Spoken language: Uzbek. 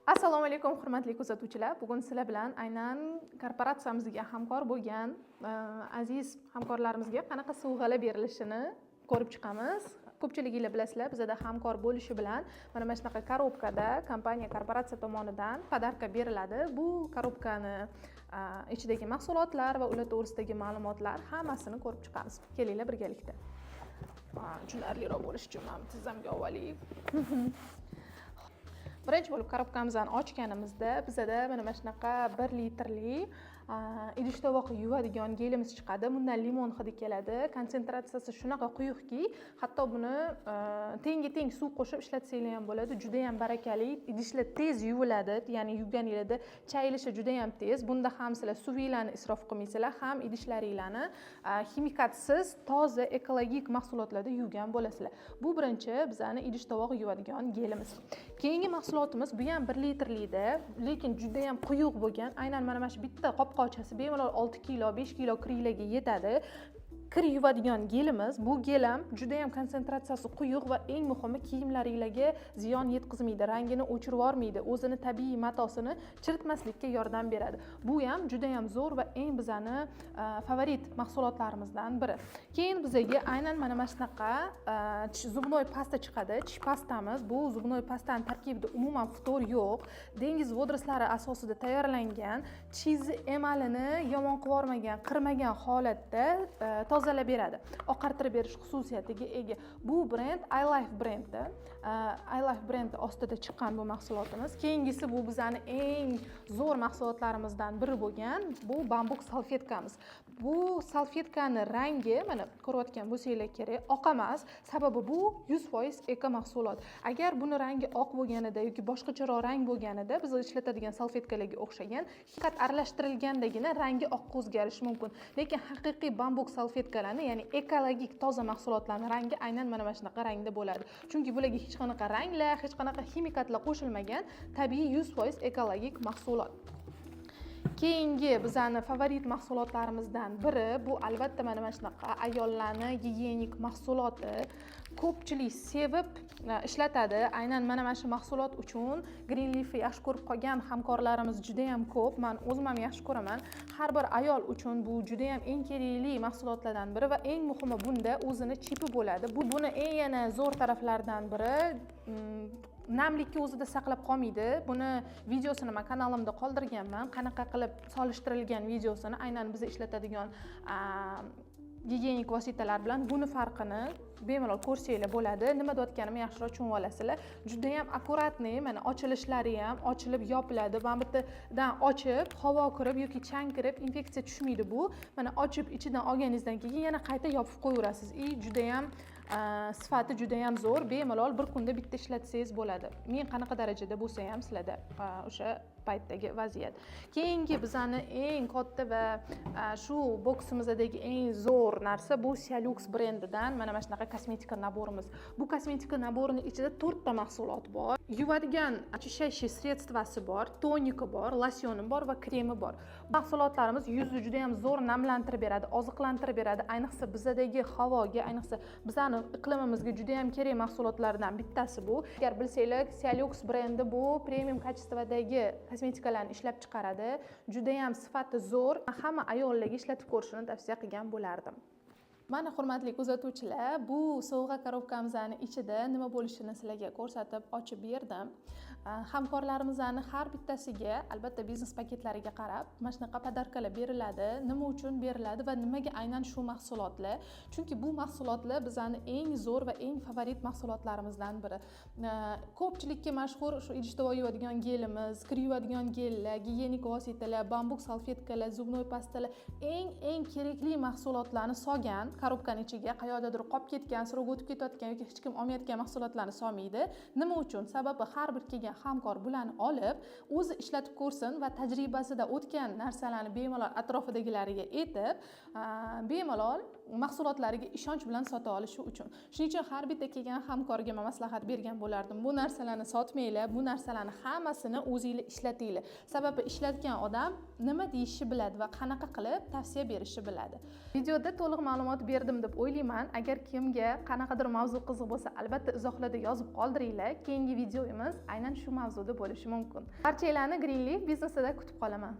Assalomu alaykum, hurmatli kuzatuvchilar! Bugun sizlar bilan aynan korporatsiyamizga hamkor bo'lgan aziz hamkorlarimizga qanaqa sovg'alar berilishini ko'rib chiqamiz. Ko'pchiliginglar bilasizlar, bizada hamkor bo'lishi bilan mana shunaqa коробка da kompaniya, korporatsiya tomonidan подарка beriladi. Bu коробка ni ichidagi mahsulotlar va ular to'g'risidagi ma'lumotlar, hammasini ko'rib chiqamiz. Kelinglar birgalikda. Tushunarliroq bo'lishi uchun mana tizzamga olib. Birinchi bo'lib коробка mizni ochganimizda bizada mana shunaqa 1 litrli idish tovoq yuvadigan gelimiz chiqadi. Bundan limon hidi keladi. Konsentratsiyasi shunaqa quyuqki, hatto buni tengi teng suv qo'shib ishlatsanglar ham bo'ladi. Judayam barakali, idishlar tez yuviladi, ya'ni yuvganinglarda chayilishi judayam tez. Bunda ham sizlar suvinglarni isrof qilmaysizlar, ham idishlaringlarni ximikatsiz, toza, ekologik mahsulotlarda yuvgan bo'lasizlar. Bu birinchi bizani idish tovoq yuvadigan gelimiz. Keyingi mahsulotimiz, bu ham 1 litrlikda, lekin judayam quyuq bo'lgan. Aynan mana shu bitta qopqochasi bemalol 6 kilo, 5 kilo kiringlarga yetadi. Kir yuvadigan gelimiz. Bu gel ham judayam konsentratsiyasi quyuq va eng muhimi, kiyimlaringlarga ziyon yetkazmaydi, rangini o'chirib yubormaydi, o'zini tabiiy matosini chiritmaslikka yordam beradi. Bu ham judayam zo'r va eng bizani favorit mahsulotlarimizdan biri. Keyin bizaga aynan mana shunaqa зубной pasta chiqadi, tish pastamiz. Bu зубной pastani tarkibida umuman ftor yo'q, dengiz водоросль lari asosida tayyorlangan. Tishingizni emalini yomon qilib yubormagan, qirmagan holatda tozalab beradi, oqartirib berish xususiyatiga ega. Bu brend iLife brendi, iLife brendi ostida chiqqan bu mahsulotimiz. Keyingisi, bu bizani eng zo'r mahsulotlarimizdan biri bo'lgan bu bambuk salfetkamiz. Bu salfetkani rangi, mana, ko'rayotgan bo'lsanglar kerak, oq emas, sababi bu 100% eko mahsulot. Agar buni rangi oq bo'lganida yoki boshqacharoq rang bo'lganida, biz ishlatadigan salfetkalarga o'xshagan ximikat aralashtirilgandagina rangi oqqa o'zgarishi mumkin. Lekin haqiqiy bambuk salfetkalarni, ya'ni ekologik toza mahsulotlarni rangi aynan mana shunaqa rangda bo'ladi, chunki bularga hech qanaqa ranglar, hech qanaqa ximikatlar qo'shilmagan, tabiiy, 100% ekologik mahsulot. Keyingi bizani favorit mahsulotlarimizdan biri bu, albatta, mana shunaqa ayollarni gigiyenik mahsuloti. Ko'pchilik sevib ishlatadi. Aynan mana shu mahsulot uchun Greenleafni yaxshi ko'rib qolgan hamkorlarimiz juda yam ko'p. Man o'zim ham yaxshi ko'raman. Har bir ayol uchun bu juda yam eng kerakli mahsulotlardan biri va eng muhimi, bunda o'zini chipi bo'ladi. Buni eng yana zo'r taraflaridan biri, namlikni o'zida saqlab qolmaydi. Buni videosini man kanalimda qoldirganman, qanaqa qilib solishtirilgan videosini, aynan biz ishlatadigan gigiyenik vositalar bilan buni farqini bemalol ko'rsanglar bo'ladi. Nima deyotganimni yaxshiroq tushunib olasizlar. Judayam аккуратный, mana, ochilishlari ham ochilib yopiladi. Mana bu yerdan ochib, havo kirib yoki chang kirib, infeksiya tushmaydi. Bu, mana, ochib, ichidan olganingizdan keyin yana qayta yopib qo'yaverasiz и judayam sifati judayam zo'r. Bemalol bir kunda bitta ishlatsangiz bo'ladi, men qanaqa darajada bo'lsa ham sizlarda o'sha paytdagi vaziyat. Keyingi bizani eng katta va shu boksimizdagi eng zo'r narsa, bu Sialux brendidan mana shunaqa kosmetika набор imiz. Bu kosmetika набор ini ichida to'rtta mahsulot bor: yuvadigan очищающий средство si bor, toniki bor, losyoni bor va kremi bor. Mahsulotlarimiz yuzni juda yam zo'r namlantirib beradi, oziqlantirib beradi. Ayniqsa bizadagi havoga, ayniqsa bizani iqlimimizga juda yam kerak mahsulotlardan bittasi bu. Agar bilsanglar, Sialux brendi bu premium качество dagi kosmetikalarni ishlab chiqaradi. Judayam sifati zo'r, hamma ayollarga ishlatib ko'rishini tavsiya qilgan bo'lardim. Mana, hurmatli kuzatuvchilar, bu sovg'a коробка mizni ichida nima bo'lishini sizlarga ko'rsatib, ochib berdim. Hamkorlarimizni har bittasiga, albatta, biznes paketlariga qarab mana shunaqa подарка lar beriladi. Nima uchun beriladi va nimaga aynan shu mahsulotlar? Chunki bu mahsulotlar bizani eng zo'r va eng favorit mahsulotlarimizdan biri. Ko'pchilikka mashhur shu idish tovoq yuvadigan gelimiz, kir yuvadigan gellar, gigiyenik vositalar, bambuk salfetkalar, зубной pastalar, eng eng kerakli mahsulotlarni solgan коробка ni ichiga. Qayoqdadir qolib ketgan, срок o'tib ketayotgan yoki hech kim olmayotgan mahsulotlarni solmaydi. Nima uchun? Sababi har bir kelgan hamkor bularni olib, o'zi ishlatib ko'rsin va tajribasida o'tgan narsalarni bemalol atrofidagilariga aytib, bemalol mahsulotlariga ishonch bilan sota olishi uchun. Shuning uchun har bitta kelgan hamkorga man maslahat bergan bo'lardim: bu narsalarni sotmanglar, bu narsalarni hammasini o'zinglar ishlatinglar. Sababi ishlatgan odam nima deyishni biladi va qanaqa qilib tavsiya berishni biladi. Videoda to'liq ma'lumot berdim deb o'ylayman. Agar kimga qanaqadir mavzu qiziq bo'lsa, albatta izohlarda yozib qoldiringlar. Keyingi videomiz aynan shu shu mavzuda bo'lishi mumkin. Barchanglarni Greenleaf biznesida kutib qolaman.